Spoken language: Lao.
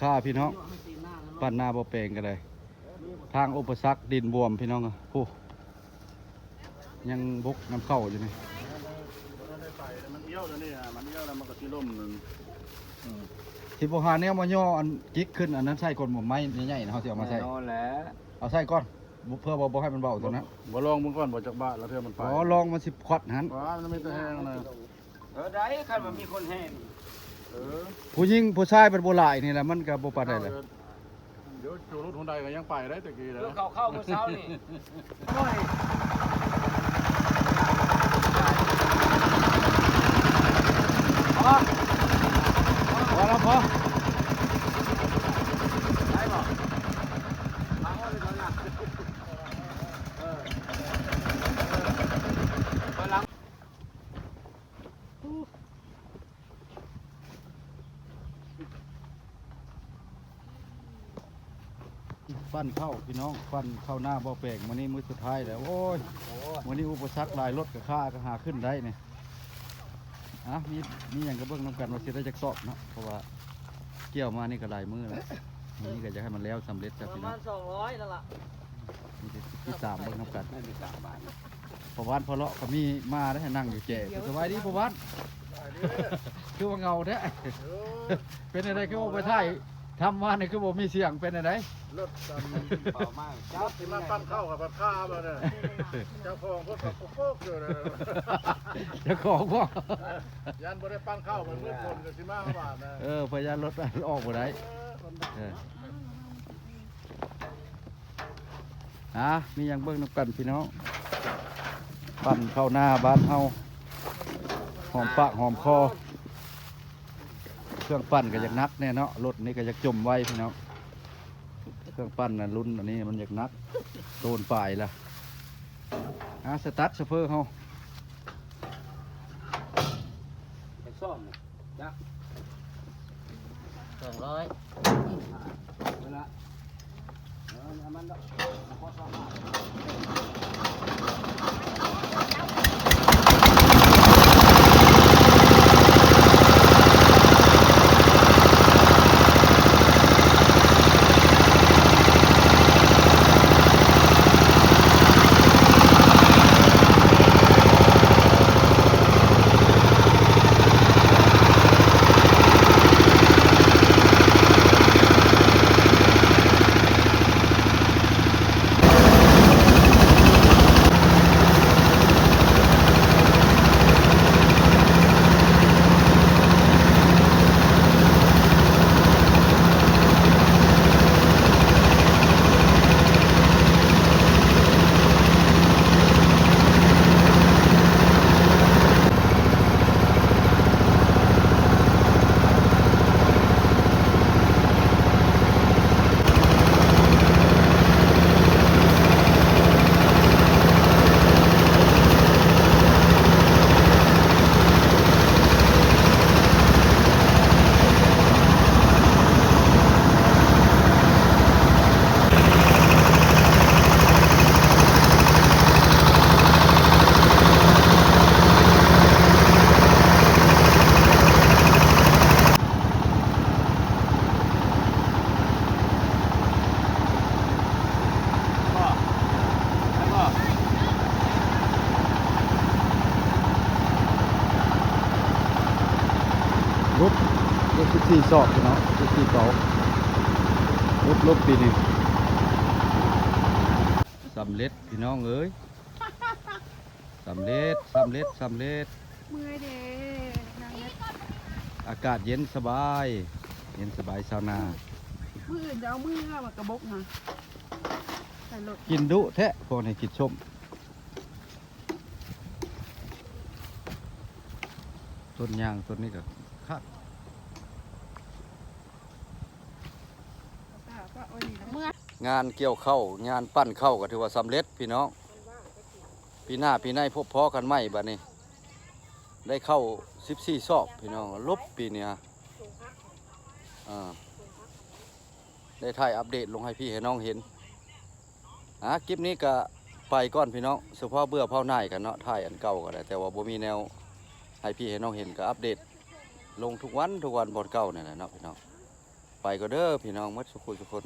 ພາພີ່ນ້ອງ ບ້ານນາບໍ່ແປງກໍໄດ້ ທາງອຸປະສັກດິນບວມພີ່ນ້ອງ. ໂອ້ ຍັງບົກນຳເຂົ້າຢູ່ນີ້ ມັນອ້ຽວແລ້ວນີ້ ມັນອ້ຽວແລ້ວ ມັນກໍຊິລົ້ມ. ອືມ ຊິບໍ່ຫາແນວມາຍໍອັນຈິກຂຶ້ນອັນນັ້ນໃສ່ກ່ອນບໍ່? ໄມ້ໃຫຍ່ໆນະ ເຮົາຊິເອົາມາໃສ່ ແນ່ນອນແຫຼະ ເອົາໃສ່ກ່ອນ ເພື່ອວ່າບໍ່ໃຫ້ມັນເບົາຕົວນັ້ນ. ບໍ່ລອງເບິ່ງກ່ອນບໍ່ ຈັກບາດລະເທື່ອມັນໄປ. ອໍ ລອງມັນຊິຄວັດຫັ້ນ ວ້າ ມັນມີແຕ່ແຮງນະ. ເອີ ໄດ້ ຄັນວ່າມີຄົນແຮງ. ເອີ ຜູ້ຍິງຜູ້ຊາຍມັນບໍ່ຫຼາຍນີ້ລະ ມັນກໍບໍ່ປານໃດລະ. ເອີ ດຽວໂຈລົດຫົນໄດກໍຍັງໄປໄດ້ແຕ່ກີ້ແຫຼະ ເຂົາເຂົ້າມື້ເຊົ້ານີ້. ໂອ້ຍ ພໍ ພໍແລ້ວ ພໍ ໄດ້ບໍ່? ມາຮອດເລີຍເຂົານະ. ເອີ ເອີ ເອີ ເອີ ເອີ ເອີ ເອີ ເອີ ເອີ ປັ່ນເຂົ້າພີ່ນ້ອງ ປັ່ນເຂົ້ານາບໍ່ແປງ ມື້ນີ້ມື້ສຸດທ້າຍແລ້ວ. ໂອ້ຍ ມື້ນີ້ອຸປະສັກຫຼາຍ ລົດກໍຄາກໍຫາຂຶ້ນໄດ້ນີ້. ອ່ະ ມີ ມີຫຍັງກໍເບິ່ງນຳກັນວ່າຊິໄດ້ຈັກສອບເນາະ ເພາະວ່າກ່ຽວມານີ້ກໍຫຼາຍມື້ແລ້ວ. ມື້ນີ້ກໍຢາກໃຫ້ມັນແລ້ວສຳເລັດຊະ ປະມານ ພີ່ນ້ອງ ສອງຮ້ອຍນັ້ນລະ. ນີ້ຕິດຕາມເບິ່ງນຳກັນ. ພໍ່ບ້ານພໍ່ເລາະກໍມີມາໄດ້ ນັ່ງຢູ່ແຈ. ສະບາຍດີພໍ່ບ້ານ ຄືວ່າເຫງົາແທ້. ເປັນຈັ່ງໃດຄືບໍ່ໄປຖ່າຍທຳມານີ້ ຄືບໍ່ມີສຽງ ເປັນຈັ່ງໃດ? ລົດອັນເອົາມາຈັບ ຊິມາປັ່ນເຂົ້າກັບພັດຄາບໍ່ເດີ ເຈົ້າຂອງເພິ່ນກໍໂຄກຢູ່ເດີ. ເຈົ້າຂອງບໍ່? ຢ້ານບໍ່ໄດ້ປັ່ນເຂົ້າ ມັນມືດຝົນກໍຊິມາຫວານນະ. ເອີ ພະຍານລົດອອກບໍ່ໄດ້. ເອີ ເອີ ອ່າ ມີຫຍັງເບິ່ງນຳກັນພີ່ນ້ອງ ປັ່ນເຂົ້ານາບ້ານເຮົາ ຫອມປາກຫອມຄໍ. ເຄື່ອງປັ່ນກໍຢາກໜັກແດ່ເນາະ ລົດນີ້ກໍຢາກຈົມໄວພີ່ນ້ອງ. ເຄື່ອງປັ່ນນະ ລຸ້ນອັນນີ້ມັນຢາກໜັກ ໂຕນປາຍລະ. ອ່າ ສະຕັດຊະເຟີເຮົາ ໄປຊ້ອມນະ ຈັກ ສອງຮ້ອຍ ເວລາ ເອີ ເອົາມັນດອກ ຫຼຸດ ຫຼຸດສິບສີ່ສອບພີ່ນ້ອງ ສິບສີ່ເຕົາ ຫຼຸດລົບປີນີ້ ສຳເລັດພີ່ນ້ອງເອີຍ. ສຳເລັດ ສຳເລັດ ສຳເລັດ. ເມື່ອຍເດ້ ນັ່ງເຮັດ ອາກາດເຢັນສະບາຍ ເຢັນສະບາຍຊາວນາ. ມື້ອື່ນຈະເອົາມືເມືອ ໝາກກະບົກນະ ໃສ່ລົດ. ກິນດຸແທ້ ພວກນີ້ກິນສົ້ມ. ຕົ້ນຍາງຕົ້ນນີ້ກໍຄັກ. ເມື່ອ ງານກ່ຽວເຂົ້າ ງານປັ່ນເຂົ້າກໍຖືວ່າສຳເລັດພີ່ນ້ອງ. ປີໜ້າປີໃນພົບພໍ້ກັນໃໝ່ບາດນີ້ ໄດ້ເຂົ້າສິບສີ່ສອບພີ່ນ້ອງ ລົບປີນີ້. ອ່າ ໄດ້ຖ່າຍອັບເດດລົງໃຫ້ພີ່ໃຫ້ນ້ອງເຫັນ. ອ່າ ຄລິບນີ້ກະໄປກ່ອນພີ່ນ້ອງ ສະເພາະເບື່ອເຜົາໜ່າຍກັນເນາະ ຖ່າຍອັນເກົ່າກໍໄດ້ ແຕ່ວ່າບໍ່ມີແນວໃຫ້ພີ່ໃຫ້ນ້ອງເຫັນ ກະອັບເດດລົງທຸກວັນ ທຸກວັນບ່ອນເກົ່ານີ້ແຫຼະເນາະພີ່ນ້ອງ. ໄປກ່ອນເດີພີ່ນ້ອງໝົດສູ່ຜູ້ສູ່ຄົນ.